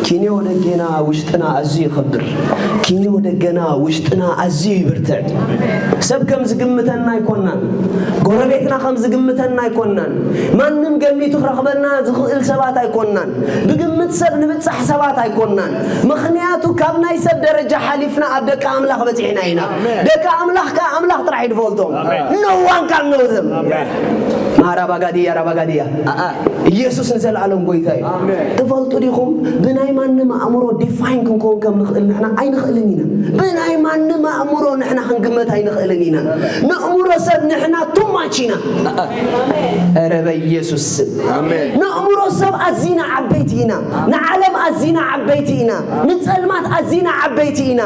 ኪንዮ ደጌና ውሽጥና ኣዝዩ ይኸብር። ኪንዮ ደገና ውሽጥና ኣዝዩ ይብርትዕ። ሰብ ከም ዝግምተና ኣይኮናን። ጎረቤትና ከም ዝግምተና ኣይኮናን። ማንም ገሚቱ ክረኽበና ዝኽእል ሰባት ኣይኮናን። ብግምት ሰብ ንብጻሕ ሰባት ኣይኮናን። ምኽንያቱ ካብ ናይ ሰብ ደረጃ ሓሊፍና ኣብ ደቂ ኣምላኽ በጺሕና ኢና። ደቂ ኣምላኽ ከኣ ኣምላኽ ጥራሕ እዩ ዝፈልጦም። No one can know them። ማራ ባጋድያ ራባጋድያ ኣኣ ኢየሱስ ንዘለኣለም ጎይታ እዩ። ትፈልጡ ዲኹም? ብናይ ማንም ኣእምሮ ዲፋይን ክንከውን ከም ንኽእል ንሕና ኣይንኽእልን ኢና። ብናይ ማንም ኣእምሮ ንሕና ክንግመት ኣይንኽእልን ኢና። ነእምሮ ሰብ ንሕና ቱማች ኢና። ኧረ በኢየሱስ ስም። ነእምሮ ሰብ ኣዚና ዓበይቲ ኢና። ንዓለም ኣዚና ዓበይቲ ኢና። ንጸልማት ኣዚና ዓበይቲ ኢና።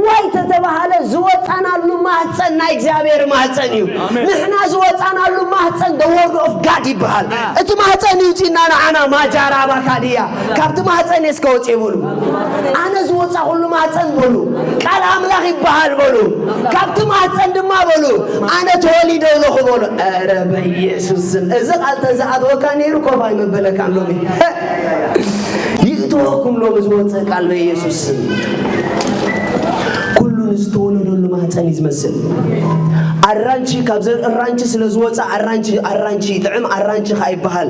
ዋይ ተተባሃለ ዝወጻናሉ ማህፀን ናይ እግዚኣብሔር ማህፀን እዩ። ንሕና ዝወጻናሉ ማህፀን the word of God ይበሃል። እቲ ማህፀን ይውፅና ንዓና ማጃራ ባካድያ ካብቲ ማህፀን እስከ ወፅእ በሉ። ኣነ ዝወፃኹሉ ማህፀን በሉ ቃል ኣምላኽ ይበሃል በሉ። ካብቲ ማህፀን ድማ በሉ ኣነ ተወሊደ ኣለኹ በሉ። ኧረ በኢየሱስ ስም እዚ ቃል ተዝኣትወካ ነይሩ ኮፍ ኣይመበለካን ሎሚ። ይእትወኩም ሎሚ ዝወፅእ ቃል በኢየሱስ ስም። ኩሉ ንዝተወለደሉ ማህፀን እዩ ዝመስል። ኣራንቺ ካብ ዘርኢ ኣራንቺ ስለ ዝወፀ ኣራንቺ ኣራንቺ ይጥዕም ኣራንቺ ከዓ ይበሃል።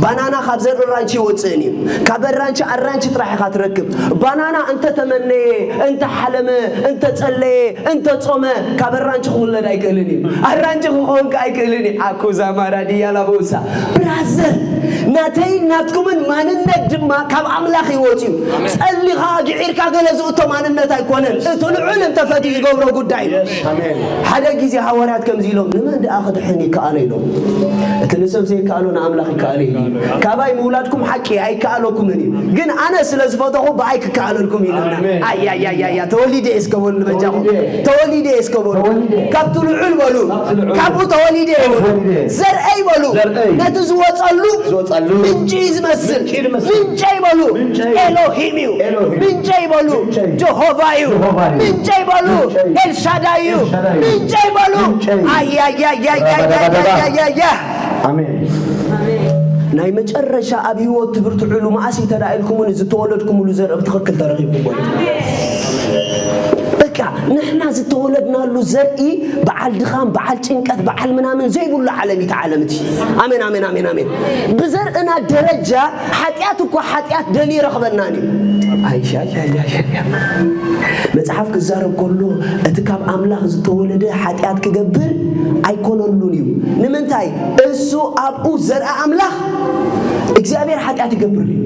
ባናና ካብ ዘርኢ ኣራንቺ ይወፅእን እዩ። ካብ ኣራንቺ ኣራንቺ ጥራሕ ኢኻ ትረክብ። ባናና እንተተመነየ፣ እንተሓለመ፣ እንተፀለየ፣ እንተጾመ ካብ ኣራንቺ ክውለድ ኣይክእልን እዩ። ኣራንቺ ክኸውን ከዓ ኣይክእልን እዩ። ኣኩዛ ማራድያ ላቦሳ ብራዘር ናተይ ናትኩምን ማንነት ድማ ካብ ኣምላኽ ይወፅዩ። ጸሊኻ ግዒርካ ገለ ዝእቶ ማንነት ኣይኮነን። እቲ ልዑል እንተፈትዩ ዝገብሮ ጉዳይ እዩ። ሓደ ግዜ ሃዋርያት ከምዚ ኢሎም ንመን ደኣ ክድሕን ይከኣሎ ኢሎም። እቲ ንሰብ ዘይከኣሎ ንኣምላኽ ይከኣሎ ኢሉ እዩ። ካባይ ምውላድኩም ሓቂ ኣይከኣለኩምን እዩ፣ ግን ኣነ ስለ ዝፈተኹ ብኣይ ክከኣለልኩም ኢሉና። ኣያያያያ ተወሊደ እየ እስከ በሉ ንበጃኹም። ተወሊደ እየ እስከ በሉ። ካብቲ ልዑል በሉ። ካብኡ ተወሊደ እየ በሉ። ዘርአይ በሉ። ነቲ ዝወፀሉ ምንጪ እዩ ዝመስል። ምንጨይ በሉ። ኤሎሂም እዩ። ምንጨይ በሉ። ጀሆቫ እዩ። ምንጨይ በሉ። ኤልሻዳይ እዩ። ምንጨይ በሉ። ኣያያያያያያያያ ኣሜን። ናይ መጨረሻ ኣብ ህይወት ትብርትዕሉ መዓስ እዩ ተዳኢልኩምሉ ዝተወለድኩምሉ ዘርኢ ብትኽክል ተረኺብኩሞ እዩ። በቃ ንሕና ዝተወለድናሉ ዘርኢ በዓል ድኻም፣ በዓል ጭንቀት፣ በዓል ምናምን ዘይብሉ ዓለም እዩ እቲ ዓለም እቲ። ኣሜን ኣሜን ኣሜን ኣሜን። ብዘርእና ደረጃ ሓጢኣት እኳ ሓጢኣት ደልዩ ይረኽበናን እዩ። ኣይሻሻሻሻ መጽሓፍ ክዛረብ ከሎ እቲ ካብ ኣምላኽ ዝተወለደ ሓጢኣት ክገብር ኣይኮነሉን እዩ። ንምንታይ? እሱ ኣብኡ ዘርኣ ኣምላኽ እግዚኣብሔር ሓጢኣት ይገብር እዩ።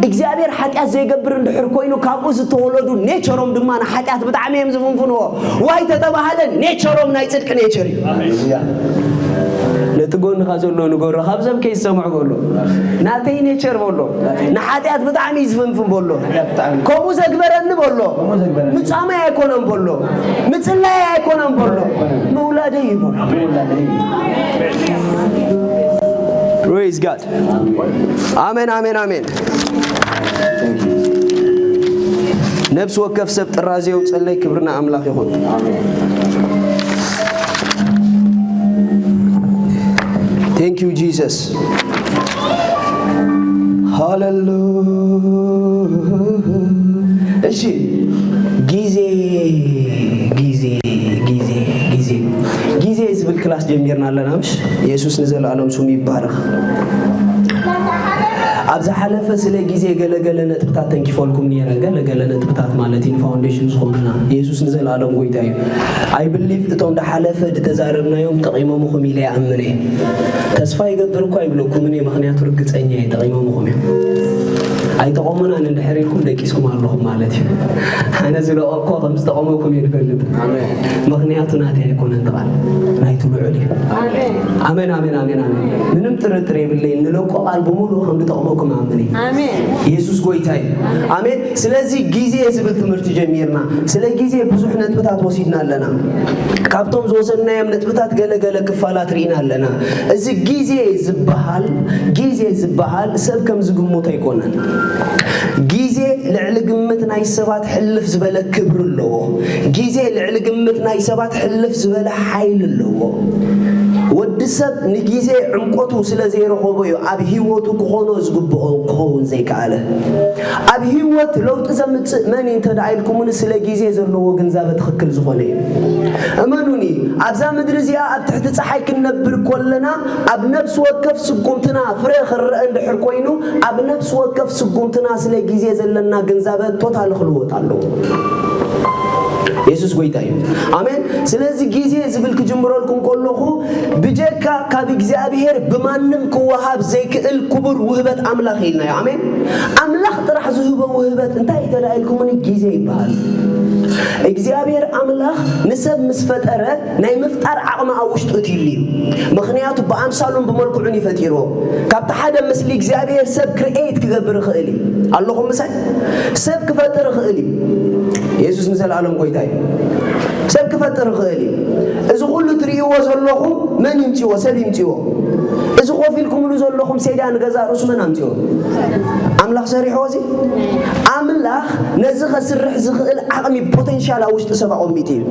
እግዚኣብሔር ሓጢኣት ዘይገብር እንድሕር ኮይኑ ካብኡ ዝተወለዱ ኔቸሮም ድማ ንሓጢኣት ብጣዕሚ እዮም ዝፍንፍንዎ። ዋይ ተተባሃለ ኔቸሮም ናይ ጽድቂ ኔቸር እዩ። ነቲ ጎንኻ ዘሎ ንገሮ ካብ ሰብ ከይሰምዕ በሎ። ናተይ ኔቸር በሎ። ንሓጢኣት ብጣዕሚ እዩ ዝፍንፍን በሎ። ከምኡ ዘግበረኒ በሎ። ምጻመይ ኣይኮነን በሎ። ምጽላይ ኣይኮነን በሎ። ምውላደይ እዩ በሎ። Praise God. ኣሜን ኣሜን ኣሜን። ነብሲ ወከፍ ሰብ ጥራዘ የውፀለይ። ክብርና ኣምላኽ ይኹን። Thank you Jesus. ሃሌሉያ። እሺ ጊዜ ጊዜ ጊዜ ጊዜ ጊዜ ዝብል ክላስ ጀሚርና ኣለና። ምሽ ኢየሱስ ንዘለኣለም ስሙ ይባረኽ። ኣብ ዝሓለፈ ስለ ግዜ ገለገለ ነጥብታት ተንኪፈልኩም ነይረ። ገለገለ ነጥብታት ማለት እዩ ንፋውንዴሽን ዝኾኑና። ኢየሱስ ንዘለኣለም ጎይታ እዩ። I believe እቶም ዝሓለፈ ዝተዛረብናዮም ጠቒሞምኹም ኢለ ይኣምን እየ። ተስፋ ይገብር እኳ ይብለኩምን እየ፣ ምኽንያቱ ርግፀኛ እየ ጠቒሞምኹም እዮም። ኣይጠቐሙናን እንድሕር ኢልኩም ደቂስኩም ኣለኹም ማለት እዩ። ኣነ ዝለቐቕኩ ከም ዝጠቐመኩም እየ ዝፈልጥ። ምኽንያቱ ናተይ ኣይኮነን፣ እቲ ቃል ናይቱ ልዑል እዩ። ኣሜን ኣሜን ኣሜን ኣሜን። ምንም ጥርጥር የብለይን፣ ንለቆ ቃል ብምሉኡ ከም ዝጠቕመኩም ኣምን እየ። ኢየሱስ ጎይታ እዩ። ኣሜን። ስለዚ ግዜ ዝብል ትምህርቲ ጀሚርና። ስለ ግዜ ብዙሕ ነጥብታት ወሲድና ኣለና። ካብቶም ዝወሰድናዮም ነጥብታት ገለ ገለ ክፋላት ርኢና ኣለና። እዚ ግዜ ዝበሃል ግዜ ዝበሃል ሰብ ከም ዝግምቶ ኣይኮነን። ግዜ ልዕሊ ግምት ናይ ሰባት ሕልፍ ዝበለ ክብሪ ኣለዎ። ግዜ ልዕሊ ግምት ናይ ሰባት ሕልፍ ዝበለ ሓይሊ ኣለዎ። ወዲ ሰብ ንግዜ ዕምቆቱ ስለ ዘይረኸቦ እዩ ኣብ ህይወቱ ክኾኖ ዝግብኦ ክኸውን ዘይከኣለ። ኣብ ህይወት ለውጢ ዘምጽእ መን እዩ እንተ ደኣ ኢልኩምኒ፣ ስለ ግዜ ዘለዎ ግንዛበ ትኽክል ዝኾነ እዩ። እመኑኒ፣ ኣብዛ ምድሪ እዚኣ ኣብ ትሕቲ ጸሓይ ክንነብር ከለና፣ ኣብ ነፍሲ ወከፍ ስጉምትና ፍረ ክረአ እንድሕር ኮይኑ፣ ኣብ ነፍሲ ወከፍ ስጉምትና ስለ ግዜ ዘለና ግንዛበ ቶታሊ ክልወጥ ኣለዎ። የሱስ ጎይታ እዩ። ኣሜን። ስለዚ ግዜ ዝብል ክጅምረልኩም ከለኹ፣ ብጀካ ካብ እግዚኣብሔር ብማንም ክወሃብ ዘይክእል ክቡር ውህበት ኣምላኽ ኢልናዮ። ኣሜን። ኣምላኽ ጥራሕ ዝህቦ ውህበት እንታይ እዩ ተባሂልኩምኒ? ግዜ ይበሃል። እግዚኣብሔር ኣምላኽ ንሰብ ምስ ፈጠረ ናይ ምፍጣር ዓቕሚ ኣብ ውሽጡ እትህሉ እዩ። ምኽንያቱ ብኣምሳሉን ብመልክዑን እዩ ፈጢርዎ። ካብቲ ሓደ ምስሊ እግዚኣብሔር ሰብ ክርኤት ክገብር ይኽእል እዩ። ኣለኹም ምሳይ? ሰብ ክፈጥር ይኽእል እዩ። የሱስ ንዘለኣለም ጎይታ እዩ። ሰብ ክፈጥር ይኽእል እዩ። እዚ ኩሉ ትርእይዎ ዘለኹም መን ይምፅዎ? ሰብ ይምፅዎ። እዚ ኮፍ ኢልኩምሉ ዘለኹም ሴዳ ንገዛ ርእሱ መን ኣምፅዎ? ኣምላኽ ሰሪሕዎ። እዚ ኣምላኽ ነዚ ከስርሕ ዝኽእል ዓቕሚ፣ ፖቴንሻል ኣብ ውሽጢ ሰብ ኣቐሚጡ እዩ።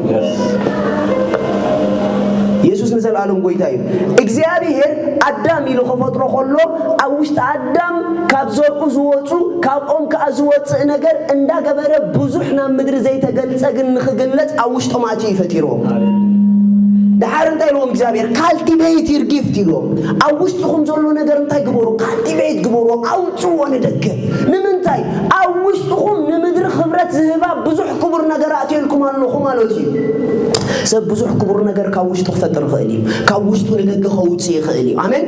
የሱስ ንዘለኣለም ጎይታ እዩ። እግዚኣብሔር ኣዳም ኢሉ ክፈጥሮ ከሎ፣ ኣብ ውሽጢ ኣዳም ካብ ዘርኡ ዝወፁ፣ ካብኦም ከኣ ዝወፅእ ነገር እንዳገበረ፣ ብዙሕ ናብ ምድሪ ዘይተገልጸ ግን ንኽግለጽ ኣብ ውሽጦም ኣትዩ እዩ ፈጢርዎም። ደሓር እንታይ ኢልዎም እግዚኣብሔር? Cultivate your gift ኢልዎም። ኣብ ውሽጥኹም ዘሎ ነገር እንታይ ግበሩ? ካልቲቬት ግበሩ፣ ኣውፅዎ ንደገ። ንምንታይ? ኣብ ውሽጥኹም ንምድሪ ክብረት ዝህባ ብዙሕ ክቡር ነገር ኣእትየልኩም ኣለኹ ማለት እዩ። ሰብ ብዙሕ ክቡር ነገር ካብ ውሽጡ ክፈጥር ይኽእል እዩ። ካብ ውሽጡ ንደገ ከውፅእ ይኽእል እዩ። ኣሜን።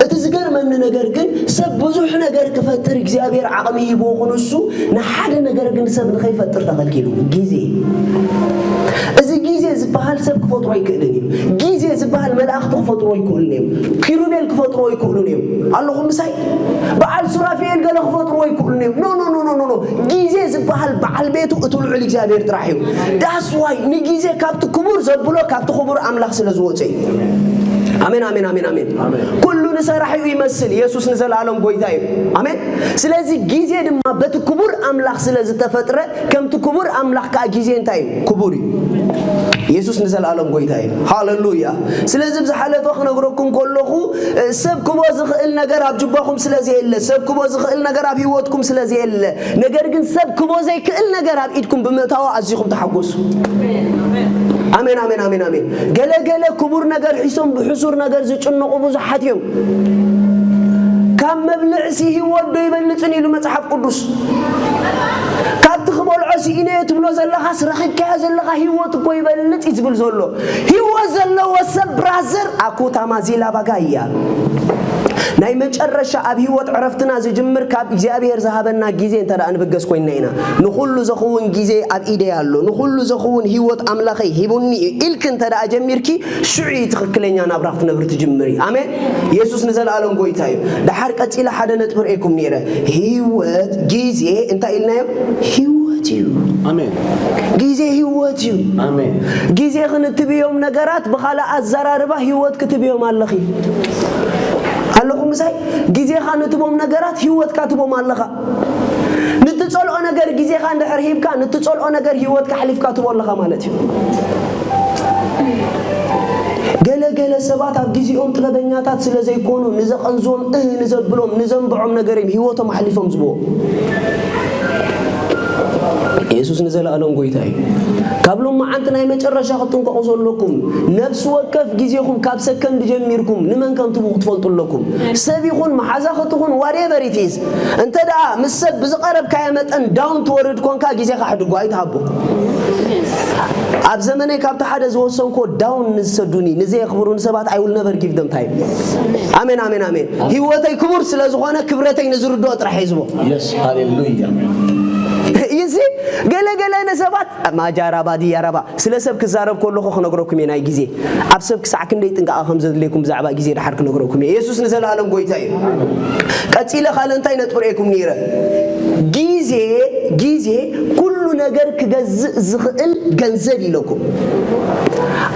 እቲ ዝገርመኒ ነገር ግን፣ ሰብ ብዙሕ ነገር ክፈጥር እግዚኣብሔር ዓቕሚ ሂብዎ፣ ንሱ ንሓደ ነገር ግን ሰብ ንኸይፈጥር ተኸልኪሉ። ግዜ። እዚ ግዜ ዝበሃል ሰብ ክፈጥሮ ኣይክእልን እዩ። ግዜ ዝበሃል መላእኽቲ ክፈጥሮ ኣይክእሉን እዮም። ኪሩቤል ክፈጥሮ ኣይክእሉን እዮም። ኣለኹም ምሳይ? በዓል ሱራፌል ገለ ክፈጥሮ ኣይክእሉን እዮም። ኖ፣ ኖ፣ ኖ፣ ኖ፣ ኖ፣ ኖ። ግዜ ዝበሃል በዓል ቤቱ እቲ ልዑል እግዚኣብሔር ጥራሕ እዩ። That's why ንግዜ ካብቲ ክቡር ዘብሎ፣ ካብቲ ክቡር ኣምላኽ ስለ ዝወፀ እዩ። ኣሜን፣ ኣሜን፣ ኣሜን፣ ኣሜን። ኣሜን። ኩሉ ንሰራሒኡ ይመስል። የሱስ ንዘለኣለም ጎይታ እዩ። ኣሜን። ስለዚ ግዜ ድማ በቲ ክቡር ኣምላኽ ስለ ዝተፈጥረ፣ ከምቲ ክቡር ኣምላኽ ከኣ ግዜ እንታይ እዩ? ክቡር እዩ። የሱስ ንዘለኣለም ጎይታ እዩ። ሃሌሉያ። ስለዚ ብዝሓለፈ ክነግረኩም ከለኹ፣ እ፣ ሰብ ክቦ ዝኽእል ነገር ኣብ ጅባኹም ስለ ዘየለ፣ ሰብ ክቦ ዝኽእል ነገር ኣብ ህይወትኩም ስለ ዘየለ፣ ነገር ግን ሰብ ክቦ ዘይክእል ነገር ኣብ ኢድኩም ብምእታው ኣዚኹም ተሓጎሱ። ኣሜን፣ ኣሜን፣ ኣሜን፣ ኣሜን። ገለ ገለ ክቡር ነገር ሒሶም ብሕሱር ነገር ዝጭነቑ ብዙሓት እዮም። ካብ መብልዕሲ ህይወት ዶ ይበልጽን ኢሉ መጽሓፍ ቅዱስ። ካብቲ ክበልዖ ስኢነዮ ትብሎ ዘለኻስ ረኺብካዮ ዘለኻ ህይወት እኮ ይበልጽ እዩ ዝብል ዘሎ። ህይወት ዘለዎ ሰብ ብራዘር ኣኩታ ማዚላ ባጋያ። ናይ መጨረሻ ኣብ ህይወት ዕረፍትና ዝጅምር ካብ እግዚኣብሔር ዝሃበና ግዜ እንተ ደኣ ንብገስ ኮይንና ኢና። ንኹሉ ዘኽውን ግዜ ኣብ ኢደይ ኣሎ፣ ንኹሉ ዘኽውን ህይወት ኣምላኸይ ሂቡኒ እዩ ኢልኪ እንተ ደኣ ጀሚርኪ፣ ሽዑ እዩ ትኽክለኛ ናብራ ክትነብሪ ትጅምሪ። ኣሜን። የሱስ ንዘለኣለም ጎይታ እዩ። ደሓር ቀጺለ ሓደ ነጥቢ ርእየኩም ነይረ። ህይወት፣ ግዜ እንታይ ኢልናዮ? ህይወት እዩ። ኣሜን። ግዜ ህይወት እዩ። ኣሜን። ግዜ ክንትብዮም ነገራት ብኻልእ ኣዘራርባ ህይወት ክትብዮም ኣለኺ። ኣለኹም ምሳይ? ግዜኻ ንትቦም ነገራት ህይወትካ ትቦም ኣለኻ። ንትጸልኦ ነገር ግዜኻ እንድሕር ሂብካ፣ ንትጸልኦ ነገር ህይወትካ ኣሕሊፍካ ትቦ ኣለኻ ማለት እዩ። ገለ ገለ ሰባት ኣብ ግዜኦም ጥበበኛታት ስለ ዘይኮኑ፣ ንዘቐንዝዎም እህ ንዘብሎም፣ ንዘንብዖም ነገር እዮም ህይወቶም ኣሕሊፎም ዝብዎ። የሱስ ንዘለኣለም ጎይታ እዩ። ካብ ሎማዓንቲ ናይ መጨረሻ ክትጥንቀቑ ዘለኩም፣ ነፍሲ ወከፍ ግዜኹም ካብ ሰከንድ ጀሚርኩም ንመን ከም ትህቡ ክትፈልጡ ኣለኩም። ሰብ ይኹን፣ መሓዛ ክትኹን፣ whatever it is፣ እንተ ደኣ ምስ ሰብ ብዝቐረብካዮ መጠን ዳውን ትወርድ ኮንካ፣ ግዜኻ ኣሕድጎ ኣይትሃቦ። ኣብ ዘመነይ ካብቲ ሓደ ዝወሰንኮ፣ ዳውን ንዝሰዱኒ፣ ንዘየኽብሩኒ ሰባት፣ I will never give them time። ኣሜን፣ ኣሜን፣ ኣሜን። ህይወተይ ክቡር ስለ ዝኾነ፣ ክብረተይ ንዝርድኦ ጥራሕ ሒዝቦ። የስ፣ ሃሌሉያ። ይዚ ገለ ገለ ነሰባት ማጃራባ ድያራባ፣ ስለ ሰብ ክዛረብ ከለኹ ክነግረኩም እየ። ናይ ግዜ፣ ኣብ ሰብ ክሳዕ ክንደይ ጥንቃቐ ከም ዘድልየኩም ብዛዕባ ግዜ ድሓር ክነግረኩም እየ። የሱስ ንዘለኣለም ጎይታ እዩ። ቀጺለ ካልእ እንታይ ነጥቢ ርእየኩም ነይረ? ግዜ፣ ግዜ ኩሉ ነገር ክገዝእ ዝኽእል ገንዘብ ኢለኩም።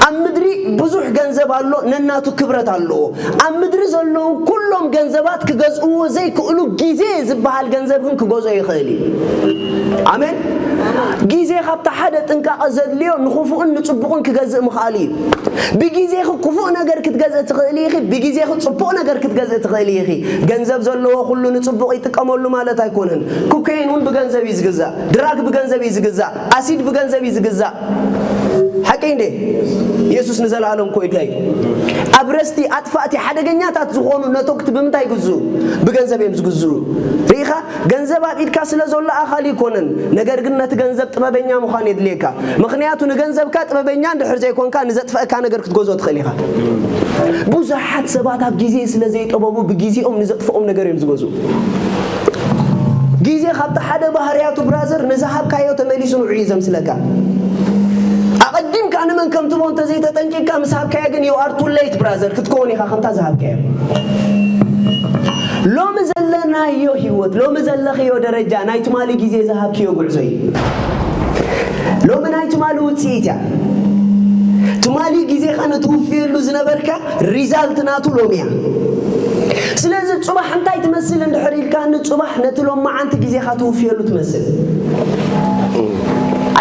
ኣብ ምድሪ ብዙሕ ገንዘብ ኣሎ፣ ነናቱ ክብረት ኣለዎ። ኣብ ምድሪ ዘለዉ ኩሎም ገንዘባት ክገዝእዎ ዘይክእሉ፣ ግዜ ዝበሃል ገንዘብ ግን ክገዝኦ ይኽእል እዩ። ኣሜን። ግዜ ካብቲ ሓደ ጥንቃቐ ዘድልዮ ንኽፉእን ንጽቡቕን ክገዝእ ምኽኣል እዩ። ብግዜኺ ክፉእ ነገር ክትገዝእ ትኽእሊ ኢኺ፣ ብግዜኺ ጽቡቕ ነገር ክትገዝእ ትኽእሊ ኢኺ። ገንዘብ ዘለዎ ኩሉ ንጽቡቕ ይጥቀመሉ ማለት ኣይኮነን። ኮኬይን እውን ብገንዘብ እዩ ዝግዛእ፣ ድራግ ብገንዘብ እዩ ዝግዛእ፣ ኣሲድ ብገንዘብ እዩ ዝግዛእ። ሓቂ እንዴ? ኢየሱስ ንዘለኣለም ኮይዳ እዩ። ኣብ ረስቲ ኣጥፋእቲ ሓደገኛታት ዝኾኑ ነቶክት ብምንታይ ይግዝኡ? ብገንዘብ እዮም ዝግዝኡ። ርኢኻ? ገንዘብ ኣብ ኢድካ ስለ ዘሎ ኣኻሊ ይኮነን። ነገር ግን ነቲ ገንዘብ ጥበበኛ ምዃን የድልየካ። ምኽንያቱ ንገንዘብካ ጥበበኛ እንድሕር ዘይኮንካ ንዘጥፈእካ ነገር ክትገዝኦ ትኽእል ኢኻ። ብዙሓት ሰባት ኣብ ግዜ ስለ ዘይጠበቡ ብግዜኦም ንዘጥፍኦም ነገር እዮም ዝገዝኡ። ግዜ ካብቲ ሓደ ባህርያቱ ብራዘር ንዝሃብካዮ ተመሊሱ ንዑ እዩ ዘምስለካ። ኣቐዲምካ ንመን ከም ትቦ እንተዘይተጠንቂቕካ ምስ ሃብካዮ ግን you are too late ብራዘር ክትከውን ኢኻ ከምታ ዝሃብካዮ። ሎሚ ዘለናዮ ህይወት፣ ሎሚ ዘለኽዮ ደረጃ ናይ ትማሊ ግዜ ዝሃብክዮ ጉዕዞ እዩ። ሎሚ ናይ ትማሊ ውፅኢት እያ። ትማሊ ግዜኻ ንትውፍየሉ ዝነበርካ ሪዛልት ናቱ ሎሚ እያ። ስለዚ ጽባሕ እንታይ ትመስል እንድሕር ኢልካኒ፣ ጽባሕ ነቲ ሎማዓንቲ ግዜኻ ትውፍየሉ ትመስል።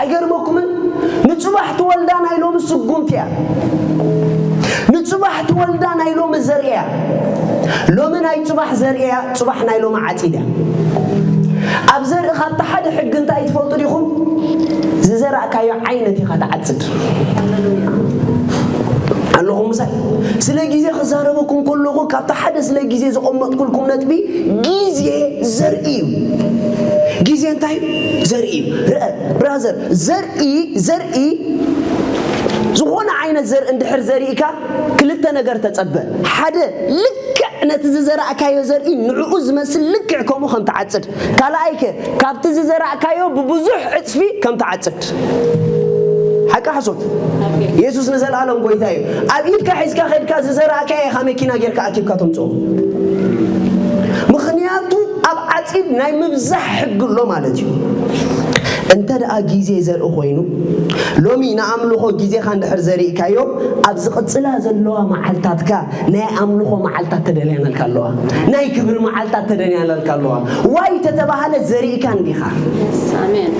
ኣይገርመኩምን? ንጽባሕ ትወልዳ ናይ ሎሚ ስጉምቲ እያ። ንጽባሕ ትወልዳ ናይ ሎሚ ዘርኢ እያ። ሎሚ ናይ ጽባሕ ዘርኢ እያ፣ ጽባሕ ናይ ሎሚ ዓጺድ እያ። ኣብ ዘርኢ ካብቲ ሓደ ሕጊ እንታይ ትፈልጡ ዲኹም? ዝዘራእካዮ ዓይነት ኢኻ ትዓጽድ። ኣለኹም ምሳይ? ስለ ግዜ ክዛረበኩም ከለኹ ካብቲ ሓደ ስለ ግዜ ዘቐመጥኩልኩም ነጥቢ፣ ግዜ ዘርኢ እዩ። ግዜ እንታይ እዩ? ዘርኢ እዩ። ርአ ብራዘር፣ ዘርኢ ዘርኢ ዝኾነ ዓይነት ዘርኢ እንድሕር ዘሪእካ ክልተ ነገር ተጸበ። ሓደ ልክዕ ነቲ ዝዘራእካዮ ዘርኢ ንዕኡ ዝመስል ልክዕ ከምኡ ከም ትዓጽድ። ካልኣይከ ካብቲ ዝዘራእካዮ ብብዙሕ ዕጽፊ ከም ትዓጽድ። ሓቂ ሓሶት? ኢየሱስ ንዘለኣለም ጎይታ እዩ። ኣብ ኢድካ ሒዝካ ከድካ ዝዘራእካዮ ኢኻ መኪና ጌርካ ኣኪብካ ተምጽኦ። ምኽንያቱ ኣብ ዓጺድ ናይ ምብዛሕ ሕጊ ኣሎ ማለት እዩ። እንተ ደኣ ግዜ ዘርኢ ኮይኑ፣ ሎሚ ንኣምልኾ ግዜኻ እንድሕር ዘሪእካዮ፣ ኣብ ዝቕጽላ ዘለዋ መዓልታትካ ናይ ኣምልኾ መዓልታት ተደልያናልካ ኣለዋ። ናይ ክብሪ መዓልታት ተደልያናልካ ኣለዋ። ዋይ ተተባሃለ ዘሪእካ እንዲኻ። ኣሜን።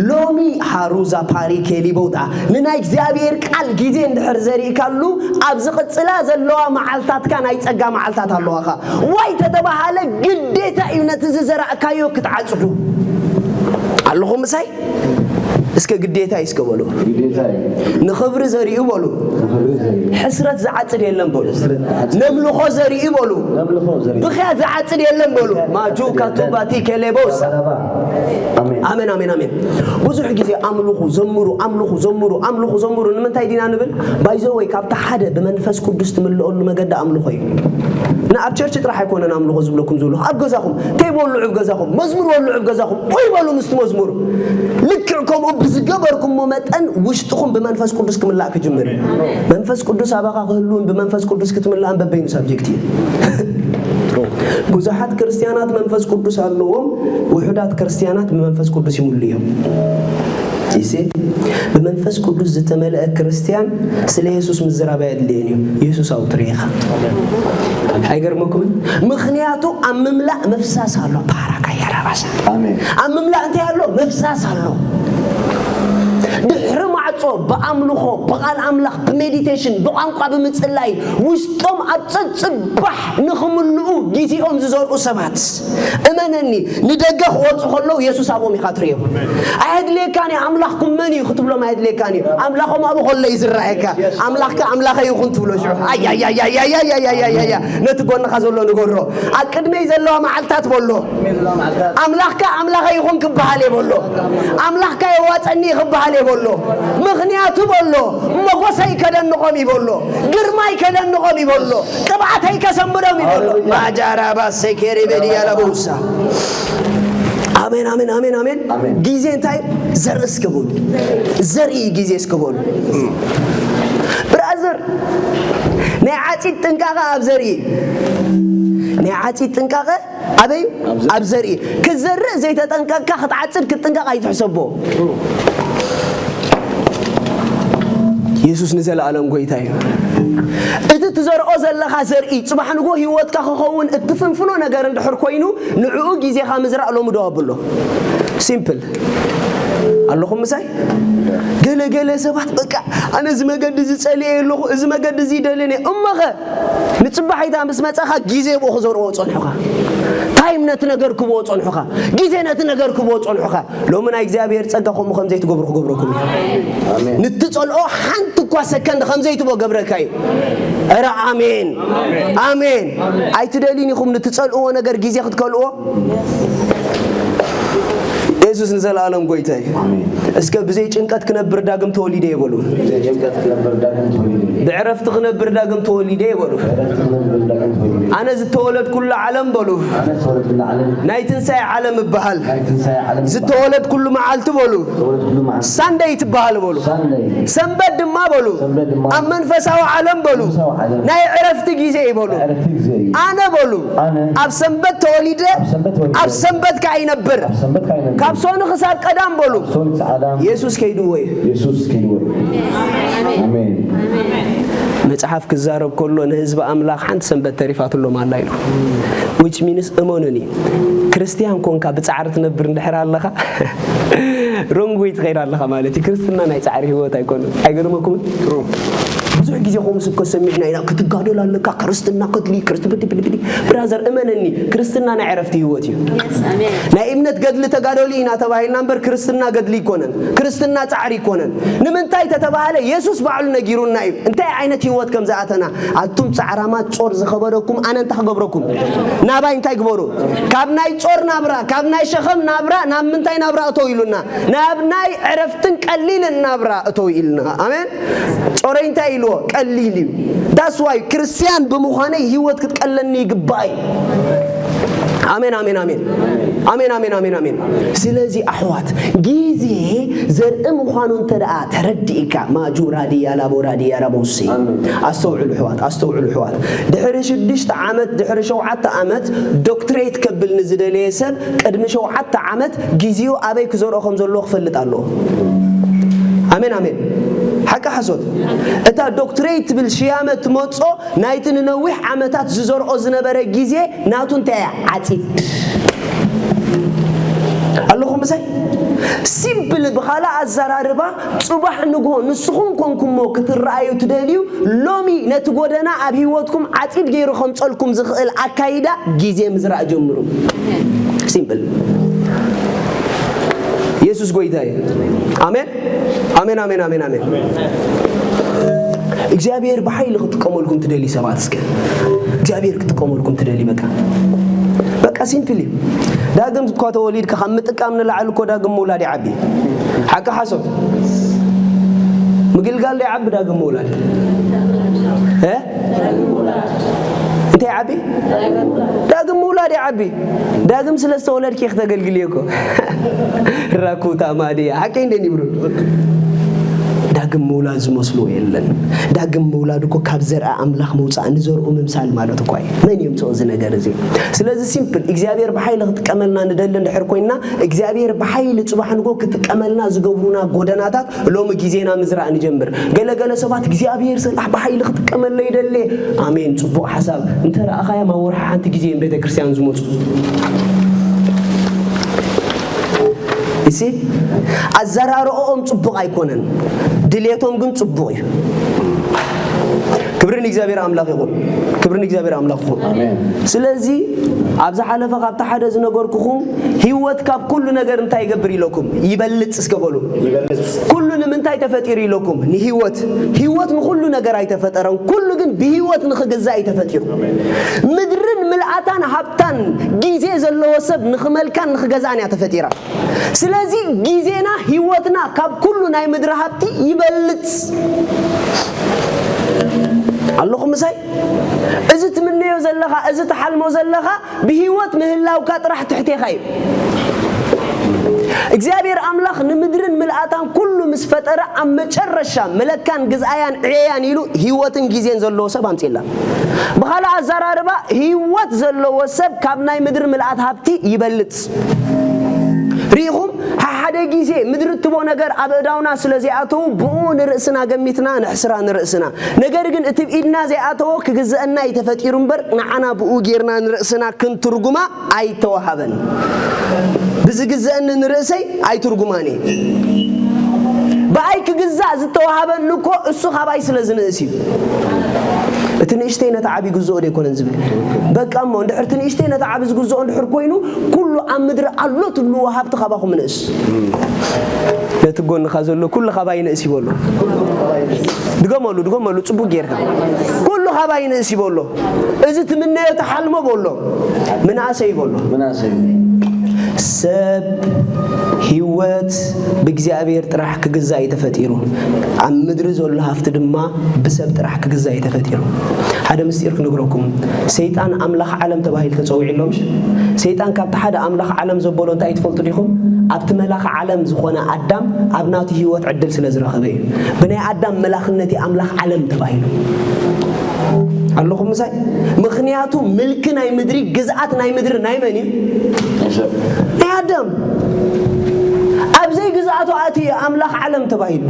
ሎሚ ሃሩዛ ፓሪ ኬሊቦውጣ ንናይ እግዚኣብሔር ቃል ግዜ እንድሕር ዘሪእካሉ፣ ኣብ ዝቕጽላ ዘለዋ መዓልታትካ ናይ ጸጋ መዓልታት ኣለዋኻ። ዋይ ተተባሃለ ግዴታ እዩ ነቲ ዝዘራእካዮ ክትዓጽዱ። ኣለኹም ምሳይ? እስከ ግዴታ እዩ እስከ በሉ። ግዴታ እዩ። ንኽብሪ ዘሪኡ በሉ። ንኽብሪ ዘሪኡ። ሕስረት ዝዓጽድ የለን በሉ። ሕስረት ዝዓጽድ። ነምልኾ ዘሪኡ በሉ። ነምልኾ ዘሪኡ። ብኽያ ዝዓጽድ የለን በሉ። ማጁ ካቱባቲ ኬሌቦስ። ባላባ። ኣሜን። ኣሜን፣ ኣሜን፣ ኣሜን። ብዙሕ ግዜ ኣምልኹ፣ ዘምሩ፣ ኣምልኹ፣ ዘምሩ፣ ኣምልኹ፣ ዘምሩ ንምንታይ ዲና ንብል? ባይዘወይ ካብቲ ሓደ ብመንፈስ ቅዱስ ትምልኦሉ መገዲ ኣምልኾ እዩ። ንኣብ ቸርች ጥራሕ ኣይኮነን ኣምልኾ ዝብለኩም ዘለኹ። ኣብ ገዛኹም ቴብ ወልዑ፣ ኣብ ገዛኹም መዝሙር ወልዑ፣ ኣብ ገዛኹም ኡይ በሉ ምስቲ መዝሙር። ልክዕ ከምኡ ብዝገበርኩሞ መጠን ውሽጥኹም ብመንፈስ ቅዱስ ክምላእ ክጅምር እዩ። መንፈስ ቅዱስ ኣባኻ ክህልውን ብመንፈስ ቅዱስ ክትምላእን በበይኑ ሳብጀክት እዩ። ብዙሓት ክርስትያናት መንፈስ ቅዱስ ኣለዎም፣ ውሑዳት ክርስትያናት ብመንፈስ ቅዱስ ይምሉ እዮም። ይሲ ብመንፈስ ቅዱስ ዝተመልአ ክርስትያን ስለ የሱስ ምዝራብ ኣየድልየን እዩ። የሱስ ኣውትር ኢኻ። ኣይገርመኩምን? ምኽንያቱ ኣብ ምምላእ ምፍሳስ ኣሎ። ፓራካ ያራባሳ። ኣሜን። ኣብ ምምላእ እንታይ ኣሎ? ምፍሳስ ኣሎ። ድሕሪ ማዕጾ ብኣምልኾ፣ ብቓል ኣምላኽ፣ ብሜዲቴሽን፣ ብቋንቋ ብምጽላይ ውሽጦም ኣብ ጸጽባሕ ንኽምልኡ ግዜኦም ዝዘርኡ ሰባት፣ እመነኒ፣ ንደገ ክወጹ ከለዉ የሱስ ኣብኦም ኢኻ ትርእዮ። ኣየድልየካን እዩ፣ ኣምላኽኩም መን እዩ ክትብሎም ኣየድልየካን እዩ። ኣምላኾም ኣብኡ ከሎ እዩ ዝረኣየካ። ኣምላኽካ ኣምላኸ ይኹን ትብሎ ሽዑ። ኣያያያያያያያያያ። ነቲ ጎንኻ ዘሎ ንገሮ። ኣብ ቅድመይ ዘለዋ መዓልታት በሎ። ኣምላኽካ ኣምላኸ ይኹን ክበሃል እየ በሎ። ኣምላኽካ የዋፀኒ ክበሃል እየ በሎ። ምኽንያቱ በሎ፣ ሞጎሰይ ከደንቖም እዩ በሎ። ግርማይ ከደንቖም እዩ በሎ። ቅብኣተይ ከሰምሮም እዩ በሎ። ሃሌሉያ። ማጃራባ ሴኬሬ ቤድያ ለቦሳ። ኣሜን፣ ኣሜን፣ ኣሜን፣ ኣሜን። ኣሜን። ግዜ እንታይ? ዘርኢ እስከ በሉ። ዘርኢ ግዜ እስከ በሉ። ብራዘር፣ ናይ ዓፂድ ጥንቃቐ ኣብ ዘርኢ። ናይ ዓፂድ ጥንቃቐ ኣበይ? ኣብ ዘርኢ። ኣብ ዘርኢ። ክዘርእ ዘይተጠንቀቅካ ክትዓፅድ ክትጥንቀቕ ኣይትሕሰቦ። የሱስ ንዘለኣለም ጎይታ እዩ። እቲ ትዘርኦ ዘለኻ ዘርኢ ጽባሕ ንጎ ህይወትካ ክኸውን እትፍንፍኖ ነገር እንድሕር ኮይኑ፣ ንዕኡ ግዜኻ ምዝራእ ሎሚ ደው ኣብሎ። ሲምፕል። ኣለኹም ምሳይ? ገለ ገለ ሰባት በቃ፣ "ኣነ እዚ መገዲ እዚ ጸሊኤ ኣለኹ፣ እዚ መገዲ እዚ ይደልን እየ." እሞኸ ንጽባሒታ ምስ መጻኻ ግዜ ብኡ ክዘርኦ ጸንሑኻ። ታይም ነቲ ነገር ክብኦ ጸንሑኻ። ግዜ ነቲ ነገር ክብኦ ጸንሑኻ። ሎሚ ናይ እግዚኣብሔር ጸጋ ከምኡ ከም ዘይትገብሩ ክገብረኩም እዩ። ኣሜን። ንትጸልኦ ሓንቲ እኳ ሰከንድ ከም ዘይትቦ ገብረካ እዩ። እረ ኣሜን። ኣሜን። ኣይትደልዩን ኢኹም ንትጸልእዎ ነገር ግዜ ክትከልእዎ? የሱስ ንዘለኣለም ጎይታ እዩ። ኣሜን። እስከ ብዘይ ጭንቀት ክነብር ዳግም ተወሊደ ይበሉ። ብዘይ ጭንቀት ክነብር ዳግም ተወሊደ። ብዕረፍቲ ክነብር ዳግም ተወሊደ ይበሉ። ብዕረፍቲ ክነብር ዳግም ተወሊደ። ኣነ ዝተወለድኩሉ ዓለም በሉ። ኣነ ዝተወለድኩሉ ዓለም። ናይ ትንሳኤ ዓለም እበሃል። ናይ ትንሳኤ ዓለም እበሃል። ዝተወለድኩሉ መዓልቲ በሉ። ዝተወለድኩሉ መዓልቲ። ሳንደይ ትበሃል በሉ። ሳንደይ። ሰንበት ድማ በሉ። ሰንበት ድማ። ኣብ መንፈሳዊ ዓለም በሉ። መንፈሳዊ ዓለም። ናይ ዕረፍቲ ግዜ እዩ በሉ። ናይ ዕረፍቲ ግዜ እዩ። ኣነ በሉ። ኣነ። ኣብ ሰንበት ተወሊደ። ኣብ ሰንበት ተወሊደ። ኣብ ሰንበት ከኣ ይነብር። ኣብ ሰንበት ከኣ ይነብር። ካብ ሶኒ ክሳብ ቀዳም በሉ። ካብ ሶኒ ክሳብ ቀዳም። የሱስ ከይድዎ እዩ። የሱስ ከይድዎ እዩ። ኣሜን። መጽሓፍ ክዛረብ ከሎ ንህዝቢ ኣምላኽ ሓንቲ ሰንበት ተሪፋትሎም ኣላ ኢሉ። Which means እመኑኒ፣ ክርስትያን ኮንካ ብጻዕሪ ትነብር እንድሕር ኣለኻ፣ ሮንግ ወይ ትኸይድ ኣለኻ ማለት እዩ። ክርስትና ናይ ጻዕሪ ህይወት ኣይኮነን። ኣይገርመኩምን? ብዙሕ ግዜ ከምኡ ስብከት ሰሚዕና ኢና፣ ክትጋደል ኣለካ፣ ክርስትና ገድሊ፣ ክርስት-፣ ብዲ፣ ብዲ፣ ብዲ። ብራዘር፣ እመነኒ፣ ክርስትና ናይ ዕረፍቲ ህይወት እዩ። ናይ እምነት ገድሊ ተጋደሉ ኢና ተባሂልና እምበር፣ ክርስትና ገድሊ ኣይኮነን። ክርስትና ጻዕሪ ኣይኮነን። ንምንታይ ተተባሃለ፣ የሱስ ባዕሉ ነጊሩና እዩ። እንታይ ዓይነት ህይወት ከም ዝኣተና፣ ኣቱም ጻዕራማት ጾር ዝኸበደኩም፣ ኣነ እንታይ ክገብረኩም? ናባይ እንታይ ግበሩ? ካብ ናይ ጾር ናብራ፣ ካብ ናይ ሸኸም ናብራ፣ ናብ ምንታይ ናብራ እተው ኢሉና? ናብ ናይ ዕረፍትን ቀሊልን ናብራ እተው ኢልና። ኣሜን። ጾረይ እንታይ ኢልዎ? ቀሊል እዩ። That's why ክርስትያን ብምዃነይ ህይወት ክትቀለኒ ይግባእ እዩ። ኣሜን፣ ኣሜን፣ ኣሜን። ኣሜን፣ ኣሜን፣ ኣሜን፣ ኣሜን። ስለዚ ኣሕዋት፣ ግዜ ዘርኢ ምዃኑ እንተ ደኣ ተረዲእካ፣ ማጁ ራዲ ያላቦ ራዲ ያራቦሲ። ኣሜን። ኣስተውዕሉ ኣሕዋት፣ ኣስተውዕሉ ኣሕዋት። ድሕሪ ሽዱሽተ ዓመት፣ ድሕሪ ሸውዓተ ዓመት ዶክትሬት ከብል ንዝደለየ ሰብ ቅድሚ ሸውዓተ ዓመት ግዜኡ ኣበይ ክዘርኦ ከም ዘለዎ ክፈልጥ ኣለዎ። ኣሜን፣ ኣሜን። ሓቂ ሓሶት? እታ ዶክትሬት ትብል ሽያመ ትመጾ ናይቲ ንነዊሕ ዓመታት ዝዘርኦ ዝነበረ ግዜ ናቱ እንታይ እያ? ዓጺድ። ኣለኹም ምሳይ? ሲምፕል፣ ብኻልእ ኣዘራርባ፣ ጽባሕ ንግሆ ንስኹም ኮንኩሞ ክትረኣዩ ትደልዩ፣ ሎሚ ነቲ ጎደና ኣብ ህይወትኩም ዓጺድ ገይሩ ከምጸልኩም ዝኽእል ኣካይዳ ግዜ ምዝራእ ጀምሩ። ሲምፕል። የሱስ ጎይታ እዩ። ኣሜን፣ ኣሜን፣ ኣሜን፣ ኣሜን፣ ኣሜን። እግዚኣብሔር ብሓይሊ ክጥቀመልኩም ትደሊ ሰባት፣ እስከ እግዚኣብሔር ክጥቀመልኩም ትደሊ፣ በቃ፣ በቃ፣ ሲምፕል እዩ። ዳግም እኳ ተወሊድካ፣ ካብ ምጥቃም ንላዕሊ እኮ ዳግም ምውላድ ይዓቢ። ሓቂ ሓሶት? ምግልጋል ዶ ይዓቢ ዳግም ምውላድ? እ? እንታይ ይዓቢ? ዳግም ምውላድ ይዓቢ። ዳግም ስለ ዝተወለድኪ ኢኺ ተገልግልዮ እኮ። ራኩታ ማድያ። ሓቀይ እንደ ይብሉ። ዳግም ምውላድ ዝመስሎ የለን። ዳግም ምውላድ እኮ ካብ ዘርኣ ኣምላኽ ምውጻእ፣ ንዘርኡ ምምሳል ማለት እኮ እዩ። መን የምጽኦ እዚ ነገር እዚ? ስለዚ ሲምፕል፣ እግዚኣብሔር ብሓይሊ ክጥቀመልና ንደሊ እንድሕር ኮይንና፣ እግዚኣብሔር ብሓይሊ ጽባሕ ንጎ ክጥቀመልና ዝገብሩና ጎደናታት ሎሚ ግዜና ምዝራእ ንጀምር። ገለ ገለ ሰባት እግዚኣብሔር ሰላሕ ብሓይሊ ክጥቀመለይ ይደሊ። ኣሜን፣ ጽቡቕ ሓሳብ። እንተ ረኣኻዮም ኣብ ወርሒ ሓንቲ ግዜ እዮም ቤተ ክርስቲያን ዝመጹ። እሲ ኣዘራርኦኦም ጽቡቕ ኣይኮነን፣ ድሌቶም ግን ጽቡቕ እዩ። ክብሪ ንእግዚኣብሔር ኣምላኽ ይኹን። ክብሪ ንእግዚኣብሔር ኣምላኽ ይኹን። ኣሜን። ስለዚ ኣብ ዝሓለፈ ካብቲ ሓደ ዝነገርኩኹም፣ ህይወት ካብ ኩሉ ነገር እንታይ ይገብር ኢለኩም? ይበልጽ እስከ በሉ። ይበልጽ። ኩሉ ንምንታይ ተፈጢሩ ኢለኩም? ንህይወት። ህይወት ንኹሉ ነገር ኣይተፈጠረን። ኩሉ ግን ብህይወት ንኽግዛእ እዩ ተፈጢሩ። ምድርን ምልኣታን ሃብታን ግዜ ዘለዎ ሰብ ንኽመልካን ንኽገዛእን እያ ተፈጢራ። ስለዚ ግዜና፣ ህይወትና ካብ ኩሉ ናይ ምድሪ ሃብቲ ይበልጽ። ኣለኹም ምሳይ? እዚ ትምነዮ ዘለኻ፣ እዚ ትሓልሞ ዘለኻ ብህይወት ምህላውካ ጥራሕ ትሕቴኻ እዩ። እግዚኣብሔር ኣምላኽ ንምድርን ምልኣታን ኩሉ ምስ ፈጠረ፣ ኣብ መጨረሻ ምለካን ግዝኣያን ዕየያን ኢሉ ህይወትን ግዜን ዘለዎ ሰብ ኣምጺእላ። ብኻልእ ኣዘራርባ፣ ህይወት ዘለዎ ሰብ ካብ ናይ ምድሪ ምልኣት ሃብቲ ይበልጽ። ርኢኹም፣ ሓደ ግዜ ምድሪ እትቦ ነገር ኣብ እዳውና ስለ ዘይኣተዉ፣ ብኡ ንርእስና ገሚትና ንሕስራ ንርእስና። ነገር ግን እቲ ብኢድና ዘይኣተዎ ክግዘአና እዩ ተፈጢሩ እምበር፣ ንዓና ብኡ ጌርና ንርእስና ክንትርጉማ ኣይተዋሃበን። ብዝግዘአኒ ንርእሰይ ኣይትርጉማን እየ። ብኣይ ክግዛእ ዝተዋሃበኒ እኮ እሱ ካባይ ስለ ዝንእስ እዩ። እቲ ንእሽተይ ነቲ ዓቢ ይግዝኦ ዶ ኣይኮነን ዝብል? በቃ እሞ፣ እንድሕር እቲ ንእሽተይ ነቲ ዓቢ ዝግዝኦ እንድሕር ኮይኑ፣ ኩሉ ኣብ ምድሪ ኣሎ ትብልዎ ሃብቲ ካባኹም ንእስ። ነቲ ጎንኻ ዘሎ፣ "ኩሉ ካባይ ንእስ" ይበሎ። ድገመሉ፣ ድገመሉ፣ ጽቡቅ ጌርካ። "ኩሉ ካባይ ንእስ" ይበሎ። እዚ ትምነዮ፣ ትሓልሞ በሎ። ምንኣሰ ይበሎ። ምንኣሰ። ሰብ ህይወት ብእግዚኣብሔር ጥራሕ ክግዛእ እዩ ተፈጢሩ። ኣብ ምድሪ ዘሎ ሃፍቲ ድማ ብሰብ ጥራሕ ክግዛእ እዩ ተፈጢሩ። ሓደ ምስጢር ክነግረኩም። ሰይጣን ኣምላኽ ዓለም ተባሂሉ ተጸዊዑ ኣሎ፣ ምሽ? ሰይጣን ካብቲ ሓደ ኣምላኽ ዓለም ዘበሎ እንታይ ትፈልጡ ዲኹም? ኣብቲ መላኺ ዓለም ዝኾነ ኣዳም ኣብ ናቱ ህይወት ዕድል ስለ ዝረኸበ እዩ። ብናይ ኣዳም መላኽነት እዩ ኣምላኽ ዓለም ተባሂሉ። ኣለኹም ምሳይ? ምኽንያቱ ምልኪ ናይ ምድሪ፣ ግዝኣት ናይ ምድሪ ናይ መን እዩ? ናይ ኣዳም። ኣብ ዘይግዝኣቱ ኣትዩ ኣምላኽ ዓለም ተባሂሉ።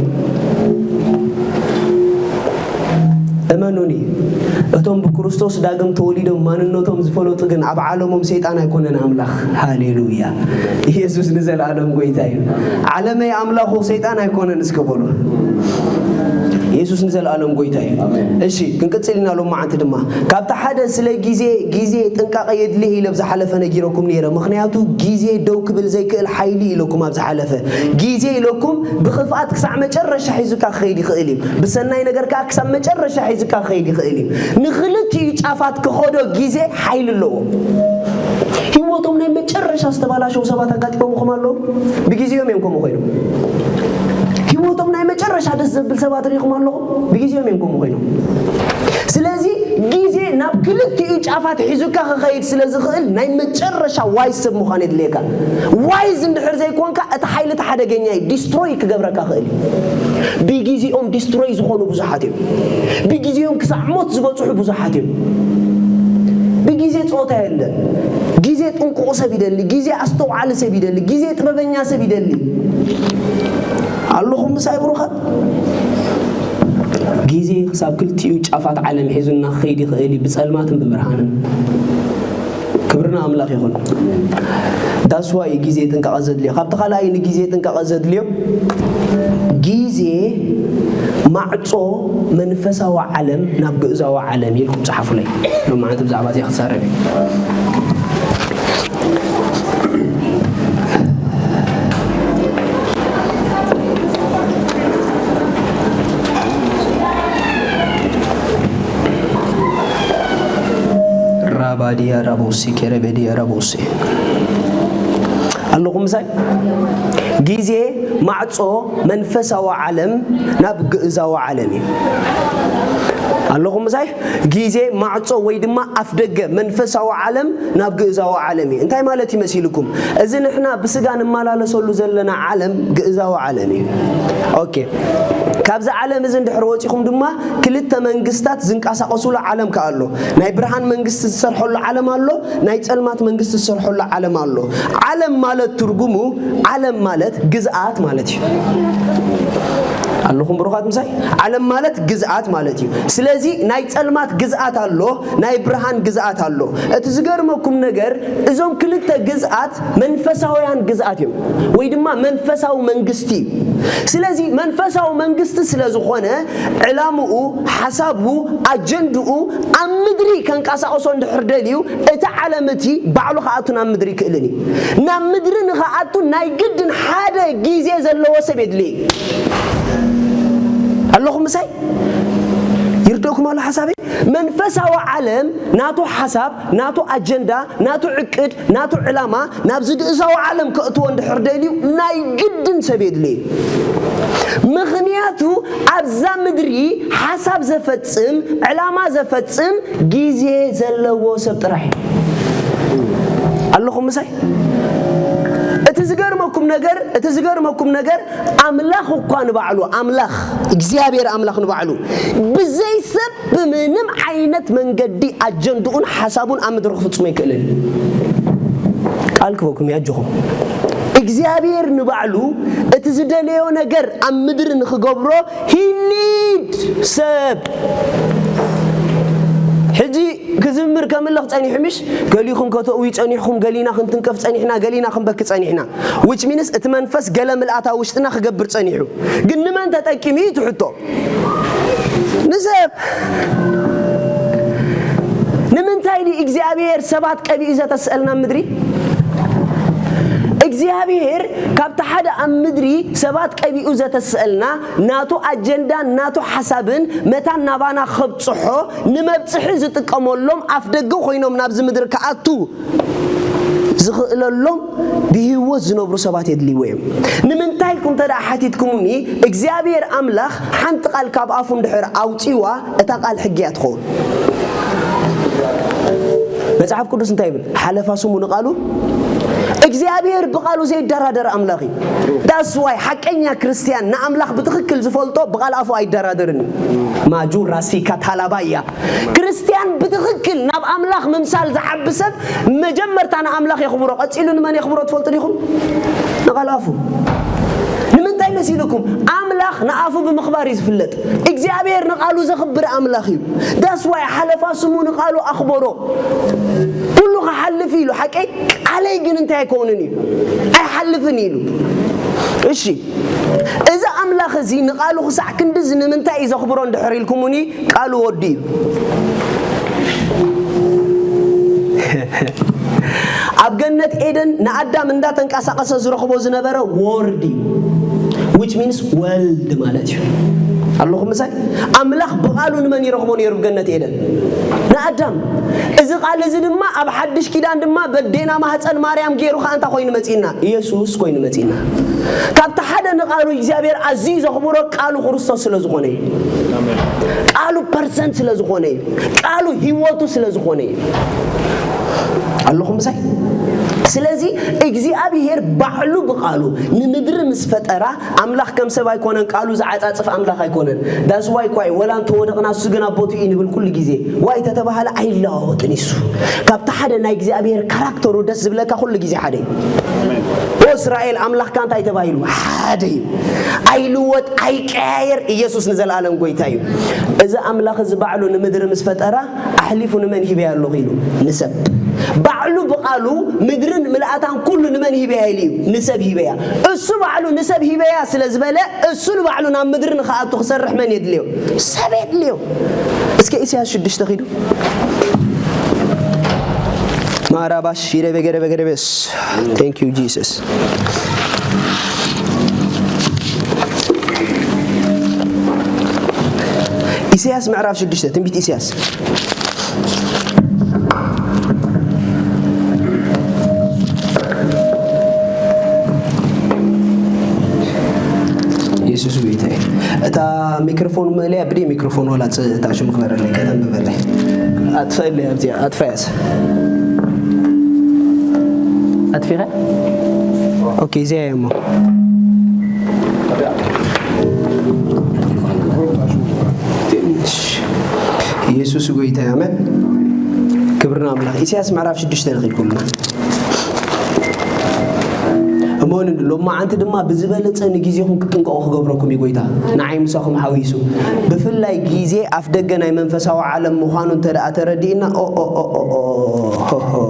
እመኑኒ፣ እቶም ብክርስቶስ ዳግም ተወሊዶም ማንነቶም ዝፈለጡ ግን ኣብ ዓለሞም ሰይጣን ኣይኮነን ኣምላኽ። ሃሌሉያ! ኢየሱስ ንዘለኣለም ጎይታ እዩ። ዓለመይ ኣምላኹ ሰይጣን ኣይኮነን እስከ በሉ። ኢየሱስ ንዘለኣለም ጎይታ እዩ። ኣሜን። እሺ፣ ክንቅጽል ኢና ሎማዓንቲ ድማ። ካብቲ ሓደ ስለ ግዜ፣ ግዜ ጥንቃቐ የድልየ ኢለ ኣብ ዝሓለፈ ነጊረኩም ነይረ። ምኽንያቱ ግዜ ደው ክብል ዘይክእል ሓይሊ ኢለኩም ኣብ ዝሓለፈ። ግዜ ኢለኩም ብኽፍኣት ክሳዕ መጨረሻ ሒዙካ ክኸይድ ይኽእል እዩ። ብሰናይ ነገር ከኣ ክሳብ መጨረሻ ሒዙካ ክኸይድ ይኽእል እዩ። ንኽልቲኡ ጫፋት ክኸዶ ግዜ ሓይሊ ኣለዎ። ህይወቶም ናይ መጨረሻ ዝተባላሸው ሰባት ኣጋጢሞምኹም ኣለዉ? ብግዜኦም እዮም ከምኡ ኮይኖም። ህይወቶም ናይ መጨረሻ ደስ ዘብል ሰባት ርኢኹም ኣለኹም? ብግዜኦም እዮም ከምኡ ኮይኖም። ስለዚ ግዜ ናብ ክልቲኡ ጫፋት ሒዙካ ክኸይድ ስለ ዝኽእል ናይ መጨረሻ ዋይዝ ሰብ ምዃን የድልየካ። ዋይዝ እንድሕር ዘይኮንካ እቲ ሓይሊ እቲ ሓደገኛ እዩ፣ ዲስትሮይ ክገብረካ ክእል እዩ። ብግዜኦም ዲስትሮይ ዝኾኑ ብዙሓት እዮም። ብግዜኦም ክሳዕ ሞት ዝበጽሑ ብዙሓት እዮም። ብግዜ ጸወታ የለን። ግዜ ጥንቁቕ ሰብ ይደሊ፣ ግዜ ኣስተውዓሊ ሰብ ይደሊ፣ ግዜ ጥበበኛ ሰብ ይደሊ። ኣለኹም ምሳይ ብሩኻት? ግዜ ክሳብ ክልቲኡ ጫፋት ዓለም ሒዙና ክኸይድ ይኽእል እዩ፣ ብጸልማትን ብብርሃንን። ክብሪ ንኣምላኽ ይኹን። ዳስዋይ ግዜ ጥንቃቐ ዘድልዮ። ካብቲ ካልኣይ ንግዜ ጥንቃቐ ዘድልዮ፣ ግዜ ማዕጾ መንፈሳዊ ዓለም ናብ ግእዛዊ ዓለም ኢልኩም ጸሓፉለይ። ሎማዓንቲ ብዛዕባ እዚኣ ክዛረብ እየ። ራባዲያ ራቦሲ፣ ኬረቤዲያ ራቦሲ። ኣለኹም ምሳይ? ግዜ ማዕጾ መንፈሳዊ ዓለም ናብ ግእዛዊ ዓለም እዩ። ኣለኹም ምሳይ? ግዜ ማዕጾ ወይ ድማ ኣፍደገ መንፈሳዊ ዓለም ናብ ግእዛዊ ዓለም እዩ። እንታይ ማለት እዩ መሲልኩም? እዚ ንሕና ብስጋ ንመላለሰሉ ዘለና ዓለም ግእዛዊ ዓለም እዩ። ኦኬ። ካብዚ ዓለም እዚ እንድሕር ወጺኹም ድማ ክልተ መንግስታት ዝንቀሳቐሱሉ ዓለም ከኣ ኣሎ። ናይ ብርሃን መንግስቲ ዝሰርሐሉ ዓለም ኣሎ፣ ናይ ጸልማት መንግስቲ ዝሰርሐሉ ዓለም ኣሎ። ዓለም ማለት ትርጉሙ፣ ዓለም ማለት ግዝኣት ማለት እዩ። ኣለኹም ብሩኻት ምሳይ? ዓለም ማለት ግዝኣት ማለት እዩ። ስለዚ ናይ ጸልማት ግዝኣት ኣሎ፣ ናይ ብርሃን ግዝኣት ኣሎ። እቲ ዝገርመኩም ነገር፣ እዞም ክልተ ግዝኣት መንፈሳውያን ግዝኣት እዮም፣ ወይ ድማ መንፈሳዊ መንግስቲ እዩ። ስለዚ መንፈሳዊ መንግስቲ ስለ ዝኾነ፣ ዕላምኡ፣ ሓሳቡ፣ ኣጀንድኡ ኣብ ምድሪ ከንቀሳቕሶ እንድሕር ደልዩ፣ እቲ ዓለም እቲ ባዕሉ ክኣቱ ናብ ምድሪ ይክእልን እዩ። ናብ ምድሪ ንኽኣቱ ናይ ግድን ሓደ ግዜ ዘለዎ ሰብ የድሊ እዩ። ኣለኹም ምሳይ? ይርደኩም ኣሎ ሓሳበይ? መንፈሳዊ ዓለም ናቱ ሓሳብ፣ ናቱ ኣጀንዳ፣ ናቱ ዕቅድ፣ ናቱ ዕላማ ናብዚ ግእዛዊ ዓለም ከእትዎ እንድሕር ደልዩ ናይ ግድን ሰብ የድሊ እዩ። ምኽንያቱ ኣብዛ ምድሪ ሓሳብ ዘፈጽም፣ ዕላማ ዘፈጽም ግዜ ዘለዎ ሰብ ጥራሕ እዩ። ኣለኹም ምሳይ? እቲ ዝገርመኩም ነገር፣ እቲ ዝገርመኩም ነገር ኣምላኽ እኳ ንባዕሉ፣ ኣምላኽ፣ እግዚኣብሔር ኣምላኽ ንባዕሉ ብዘይ ሰብ ብምንም ዓይነት መንገዲ ኣጀንድኡን ሓሳቡን ኣብ ምድሪ ክፍጽሞ ኣይክእልን እዩ። ቃል ክበኩም እዩ፣ ኣጆኹም። እግዚኣብሔር ንባዕሉ እቲ ዝደለዮ ነገር ኣብ ምድሪ ንኽገብሮ he need ሰብ። ሕጂ ክዝምር ከምልኽ ጸኒሑ ምሽ? ገሊኹም ከተእዊ ጸኒሕኹም፣ ገሊና ክንትንከፍ ጸኒሕና፣ ገሊና ክንበኪ ጸኒሕና። Which means እቲ መንፈስ ገለ ምልኣታ ውሽጥና ክገብር ጸኒሑ። ግን ንመን ተጠቂሙ እዩ እቲ ሕቶ? ንሰብ። ንምንታይ ድዩ እግዚኣብሔር ሰባት ቀቢኡ ዘተስአልና ምድሪ? እግዚኣብሔር ካብቲ ሓደ ኣብ ምድሪ ሰባት ቀቢኡ ዘተስአልና ናቱ ኣጀንዳን ናቱ ሓሳብን መታን ናባና ከብጽሖ ንመብጽሒ ዝጥቀመሎም ኣፍ ደገ ኮይኖም ናብዚ ምድሪ ክኣቱ ዝኽእለሎም ብህይወት ዝነብሩ ሰባት የድልይዎ እዮም። ንምንታይ ኢልኩም እንተ ደኣ ሓቲትኩምኒ እግዚኣብሔር ኣምላኽ ሓንቲ ቃል ካብ ኣፉ እንድሕር ኣውጺዋ እታ ቃል ሕጊ እያ ትኸውን። መጽሓፍ ቅዱስ እንታይ ይብል? ሓለፋ ስሙ ንቃሉ እግዚኣብሔር ብቃሉ ዘይደራደር ኣምላኽ እዩ። That's why ሓቀኛ ክርስትያን ንኣምላኽ ብትኽክል ዝፈልጦ ብቃል ኣፉ ኣይደራደርን እዩ። ማጁ ራሲካ ታላባያ ክርስትያን ብትኽክል ናብ ኣምላኽ ምምሳል ዝዓቢ ሰብ መጀመርታ ንኣምላኽ የኽብሮ፣ ቀጺሉ ንመን የኽብሮ ትፈልጡ ዲኹም? ንቃል ኣፉ። ንምንታይ መሲልኩም? ኣምላኽ ንኣፉ ብምኽባር እዩ ዝፍለጥ። እግዚኣብሔር ንቃሉ ዘኽብር ኣምላኽ እዩ። That's why ሓለፋ ስሙ ንቃሉ ኣኽበሮ። ኩሉ ክሓልፍ ኢሉ ሓቀይ ቃለይ ግን እንታይ ኣይከውንን እዩ፣ ኣይሓልፍን ኢሉ። እሺ፣ እዚ ኣምላኽ እዚ ንቃሉ ክሳዕ ክንድዚ ንምንታይ እዩ ዘኽብሮ እንድሕር ኢልኩሙኒ፣ ቃሉ ወዲ እዩ። ኣብ ገነት ኤደን ንኣዳም እንዳተንቀሳቐሰ ዝረኽቦ ዝነበረ ወርድ እዩ። Which means ወልድ ማለት እዩ። ኣለኹም ምሳይ? ኣምላኽ ብቓሉ ንመን ይረኽቦ ነይሩ ኣብ ገነት ኤደን? ንኣዳም። እዚ ቃል እዚ ድማ ኣብ ሓድሽ ኪዳን ድማ በዴና ማህፀን ማርያም ገይሩ ከዓ እንታይ ኮይኑ መፂና? ኢየሱስ ኮይኑ መፂና። ካብቲ ሓደ ንቃሉ እግዚኣብሔር ኣዝዩ ዘኽብሮ ቃሉ ክርስቶስ ስለ ዝኾነ እዩ። ቃሉ ፐርሰንት ስለ ዝኾነ እዩ። ቃሉ ህይወቱ ስለ ዝኾነ እዩ። ኣለኹም ምሳይ? ስለዚ እግዚኣብሔር ባዕሉ ብቃሉ ንምድሪ ምስ ፈጠራ ኣምላኽ ከም ሰብ ኣይኮነን፣ ቃሉ ዝዓጻጽፍ ኣምላኽ ኣይኮነን። That's why እኳ እዩ ወላ እንተወደቕና እሱ ግን ኣብ ቦትኡ እዩ ንብል ኩሉ ግዜ። ዋይ ተተባሃለ ኣይለዋወጥን እዩ እሱ። ካብቲ ሓደ ናይ እግዚኣብሔር ካራክተሩ ደስ ዝብለካ ኩሉ ግዜ ሓደ እዩ። ኦ እስራኤል ኣምላኽካ እንታይ ተባሂሉ? ሓደ እዩ። ኣይልወጥ ኣይቀያየር ኢየሱስ ንዘለኣለም ጎይታ እዩ። እዚ ኣምላኽ እዚ ባዕሉ ንምድሪ ምስ ፈጠራ ኣሕሊፉ ንመን ሂበያ ኣለኹ ኢሉ? ንሰብ። ባዕሉ ብቓሉ ምድርን ምልኣታን ኩሉ ንመን ሂበያ ኢሉ እዩ? ንሰብ ሂበያ። እሱ ባዕሉ ንሰብ ሂበያ ስለ ዝበለ እሱ ንባዕሉ ናብ ምድሪ ንኽኣቱ ክሰርሕ መን የድልዮ? ሰብ የድልዮ። እስከ ኢሳያስ ሽዱሽተ ኺዱ። ማራባሽ ይረበ ገረበ ገረበስ። Thank you Jesus። ኢሳያስ ምዕራፍ ሽዱሽተ ትንቢት ኢሳያስ። የሱስ ጎይታ እዩ። እታ ሚክሮፎን መለያ ብደይ ሚክሮፎን ዋላ ፅ- እታ ሽሙ ክበረለይ ከተንብበለይ ኣጥፈለይ ኣብዚኣ ኣጥፋያስ ኣጥፊኸ ኦኬ እዚኣ እየ እሞ ኢየሱስ ጎይታ እዩ። ኣሜን። ክብርና ኣምላኽ። ኢሳያስ ምዕራፍ ሽዱሽተ ንኺድኩምና እሞን ሎማዓንቲ ድማ ብዝበለጸ ንግዜኹም ክትጥንቀቑ ክገብረኩም እዩ ጎይታ። ንዓይ ምሳኹም ሓዊሱ። ብፍላይ ግዜ ኣፍ ደገ ናይ መንፈሳዊ ዓለም ምዃኑ እንተ ደኣ ተረዲእና፣ ኦ፣ ኦ፣ ኦ፣ ኦ፣ ኦ፣ ሆ፣ ሆ።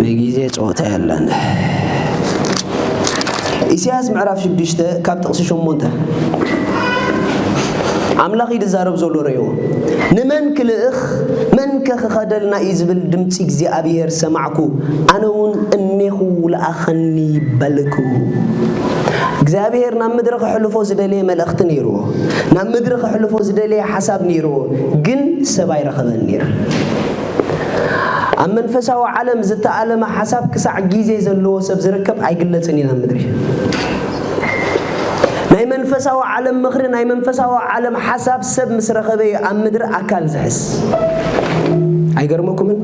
ንግዜ ጾታ የለን። ኢሳያስ ምዕራፍ ሽዱሽተ ካብ ጥቕሲ ሸሞንተ። ኣምላኽ እዩ ዝዛረብ ዘሎ ረእይዎ። ንመን ክልእኽ መን ከ ክኸደልና እዩ ዝብል ድምፂ እግዚኣብሔር ሰማዕኩ። ኣነ እውን እኔኹ ለኣኸኒ በልኩ። እግዚኣብሔር ናብ ምድሪ ከሕልፎ ዝደለየ መልእኽቲ ነይርዎ። ናብ ምድሪ ከሕልፎ ዝደለየ ሓሳብ ነይርዎ። ግን ሰብ ኣይረኸበን ነይሩ። ኣብ መንፈሳዊ ዓለም ዝተኣለመ ሓሳብ ክሳዕ ግዜ ዘለዎ ሰብ ዝርከብ ኣይግለጽን እዩ ናብ ምድሪ። ናይ መንፈሳዊ ዓለም ምኽሪ ናይ መንፈሳዊ ዓለም ሓሳብ ሰብ ምስ ረኸበ እዩ ኣብ ምድሪ ኣካል ዝሕዝ። ኣይገርመኩምን?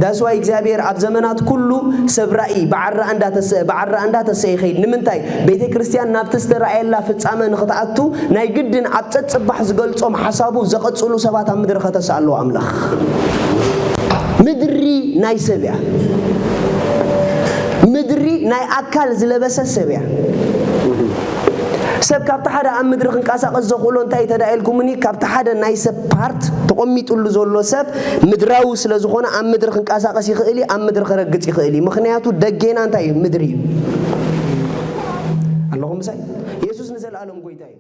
That's why እግዚኣብሔር ኣብ ዘመናት ኩሉ ሰብ ራእይ ብዓራ እንዳተሰ ብዓራ እንዳተሰ ይኸይድ። ንምንታይ? ቤተ ክርስቲያን ናብቲ ዝተራእየላ ፍጻመ ንኽትኣቱ ናይ ግድን ኣብ ጸጽባሕ ዝገልጾም ሓሳቡ ዘቐጽሉ ሰባት ኣብ ምድሪ ከተስእ ኣለዎ ኣምላኽ። ምድሪ ናይ ሰብ እያ። ምድሪ ናይ ኣካል ዝለበሰ ሰብ እያ። ሰብ ካብቲ ሓደ ኣብ ምድሪ ክንቀሳቐስ ዘኽእሎ እንታይ እዩ ተዳኢልኩምኒ? ካብቲ ሓደ ናይ ሰብ ፓርት ተቐሚጡሉ ዘሎ ሰብ ምድራዊ ስለ ዝኾነ ኣብ ምድሪ ክንቀሳቐስ ይኽእል እዩ፣ ኣብ ምድሪ ክረግጽ ይኽእል እዩ። ምኽንያቱ ደጌና እንታይ እዩ? ምድሪ እዩ። ኣለኹም ምሳይ? የሱስ ንዘለኣለም ጎይታ እዩ።